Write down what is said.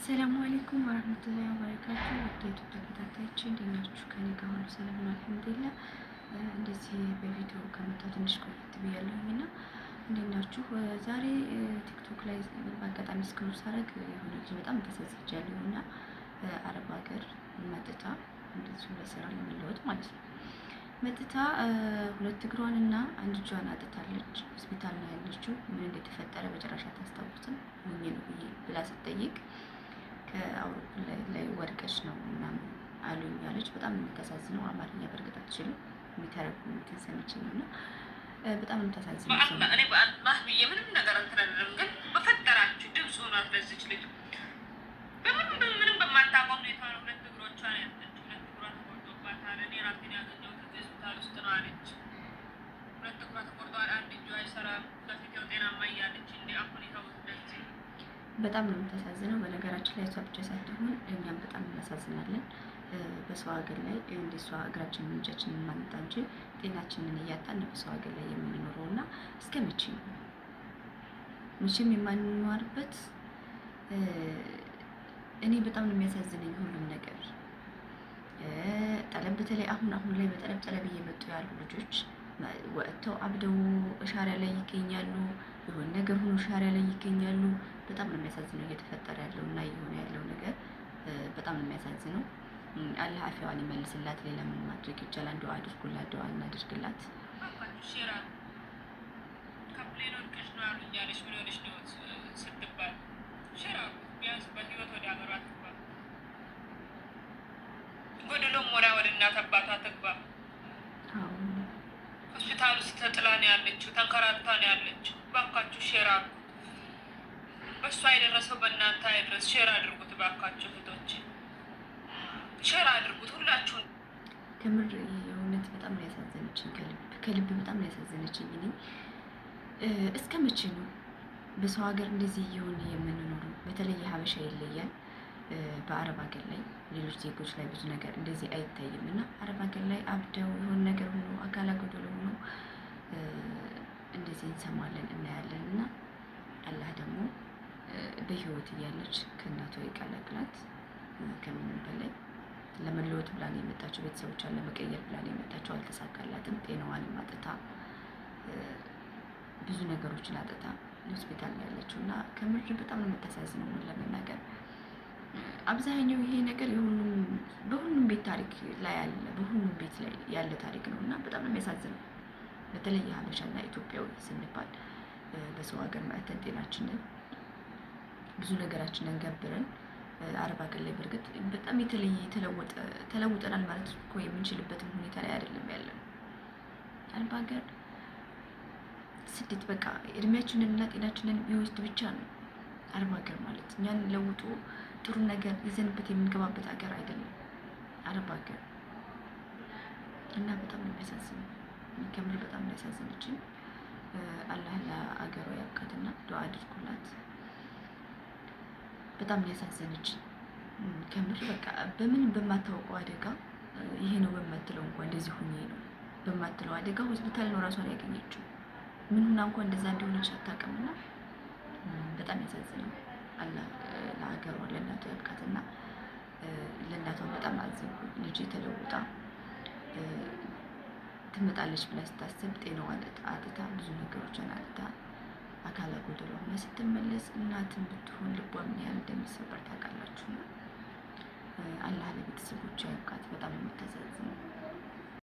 السلام عليكم ورحمة الله وبركاته። ውድ የ YouTube ተከታታዮች እንዴት ናችሁ? ከኔ ጋር ሁሉ ሰላም ነው፣ الحمد لله። እንደዚህ በቪዲዮ ከመጣሁ ትንሽ ቆየት ብያለሁኝ እና እንዴት ናችሁ? ዛሬ TikTok ላይ በአጋጣሚ scroll ሳረግ የሆነ ልጅ በጣም ተሰዝጃለሁ እና አረብ ሀገር መጥታ እንደዚሁ ለስራ ለመለወጥ ማለት ነው መጥታ ሁለት እግሯን እና አንድ እጇን አጥታለች። ሆስፒታል ነው ያለችው። ምን እንደተፈጠረ በጭራሽ አታስታውስም። ሞኝ ነው ብዬ ብላ ስትጠይቅ ከአውሮፕላን ላይ ወድቀሽ ነው ምናምን አሉኝ አለች። በጣም የምታሳዝነው። አማርኛ በእርግጥ አትችልም፣ የሚተረጉሙትን ሰምቼ ነው እና በጣም የምታሳዝነው። እኔ በአላህ ብዬ ምንም ነገር እንትን አይደለም፣ ግን በፈጠራችሁ ድምፅ ሆኗት ለዚች ልጅ በምንም ምንም በማታውቀው ሁኔታ ነው ሁለት እግሮቿን ያጣችው። ሁለት እግሯ ተቆርጦባታል። እኔ ራሴን ያገኘሁት ሆስፒታል ውስጥ ነው አለች። ሁለት እግሯ ተቆርጧል። አንድ እጇ አይሰራም። በፊት ያው ጤናማ እያለች እንዲ አሁን ይኸው እንደዚህ በጣም ነው የምታሳዝነው። በነገራችን ላይ እሷ ብቻ ሳትሆን እኛም በጣም እናሳዝናለን። በሰው ሀገር ላይ እንደ እሷ እግራችንን እጃችንን ማንጣ እንጂ ጤናችንን እያጣን በሰው ሀገር ላይ የምንኖረው እና እስከ መቼ ነው መቼም የማንኖርበት? እኔ በጣም ነው የሚያሳዝነኝ ሁሉም ነገር ጠለብ፣ በተለይ አሁን አሁን ላይ በጠለብ ጠለብ እየመጡ ያሉ ልጆች ወጥተው አብደው شارع ላይ ይገኛሉ። የሆነ ነገር ሆኖ شارع ላይ ይገኛሉ። በጣም ነው የሚያሳዝነው እየተፈጠረ ያለው እና እየሆነ ያለው ነገር በጣም ነው የሚያሳዝነው። አላህ አፊያዋን ይመልስላት። ሌላ ምን ማድረግ ይቻላል? ዱዓ አድርጉላት፣ ዱዓ እናድርግላት። share ከ plane ወድቀሽ ነው አሉኝ አለች። ምን ሆነሽ ነው ስትባል share ቢያንስ በህይወት ወደ ሀገሯ ትግባ፣ ጎደሎም ሞላ ወደ እናት አባቷ ትግባ። ሆስፒታል ውስጥ ተጥላ ነው ያለችው፣ ተንከራታ ነው ያለችው። ባካችሁ share አድርጉት። በእሷ የደረሰው በእናንተ አይድረስ። Share አድርጉት ባካችሁ እህቶች፣ share አድርጉት ሁላችሁን። ከምር የእውነት በጣም ነው ያሳዘነችኝ። ከልብ ከልብ በጣም ነው ያሳዘነችኝ። እኔ እስከ መቼ ነው በሰው ሀገር እንደዚህ እየሆነ የምንኖረው? በተለይ የሀበሻ ይለያል። በአረብ ሀገር ላይ ሌሎች ዜጎች ላይ ብዙ ነገር እንደዚህ አይታይም እና አረብ ሀገር ላይ አብደው የሆነ ነገር ሆኖ አካለ ጎደሎ ሆኖ እንደዚህ እንሰማለን እናያለን። እና አላህ ደግሞ በህይወት እያለች ከእናቷ ይቀላቅላት። ከምንም በላይ ለመለወጥ ብላ ነው የመጣችው። ቤተሰቦቿን ለመቀየር ብላ ነው የመጣችው። አልተሳካላትም። ጤናዋንም አጥታ ብዙ ነገሮችን አጥታ ሆስፒታል ነው ያለችው እና ከምር በጣም ነው የምታሳዝነው ለመናገር አብዛኛው ይሄ ነገር የሁሉም በሁሉም ቤት ታሪክ ላይ ያለ በሁሉም ቤት ላይ ያለ ታሪክ ነው እና በጣም ነው የሚያሳዝነው። በተለይ የሀበሻና ኢትዮጵያዊ ስንባል በሰው ሀገር መጥተን ጤናችንን ብዙ ነገራችንን ገብረን አረብ ሀገር ላይ በእርግጥ በጣም የተለየ የተለወጠ ተለውጠናል ማለት እኮ የምንችልበትም ሁኔታ ላይ አይደለም ያለነው። አረብ ሀገር ስደት በቃ እድሜያችንን እና ጤናችንን የሚወስድ ብቻ ነው አረብ ሀገር ማለት። እኛን ለውጦ ጥሩ ነገር ይዘንበት የምንገባበት ሀገር አይደለም አረብ ሀገር እና በጣም ነው የሚያሳዝነው። ከምር በጣም ነው ያሳዘነችኝ። አላህ ለአገሯ ያብቃትና ዱዓ አድርጉላት። በጣም ነው ያሳዘነችኝ ከምር በቃ በምንም በማታውቀው አደጋ ይሄ ነው በማትለው እንኳን እንደዚህ ሁኜ ነው በማትለው አደጋ ሆስፒታል ነው ራሷን ያገኘችው። ምን ሁና እንኳን እንደዛ እንደሆነች አታውቅምና በጣም ያሳዝነው። አላህ ለሀገሯ ለእናቷ ያብቃትና ለእናቷ በጣም አዘንኩኝ። ልጄ ተለውጣ ትመጣለች ብላ ስታስብ ጤናዋን አጥታ ብዙ ነገሮችን አጥታ አካለ ጎደሎ ሆና ስትመለስ እናትን ብትሆን ልቧ ምን ያህል እንደሚሰበር ታውቃላችሁ። አላህ ለቤተሰቦቿ ያብቃት። በጣም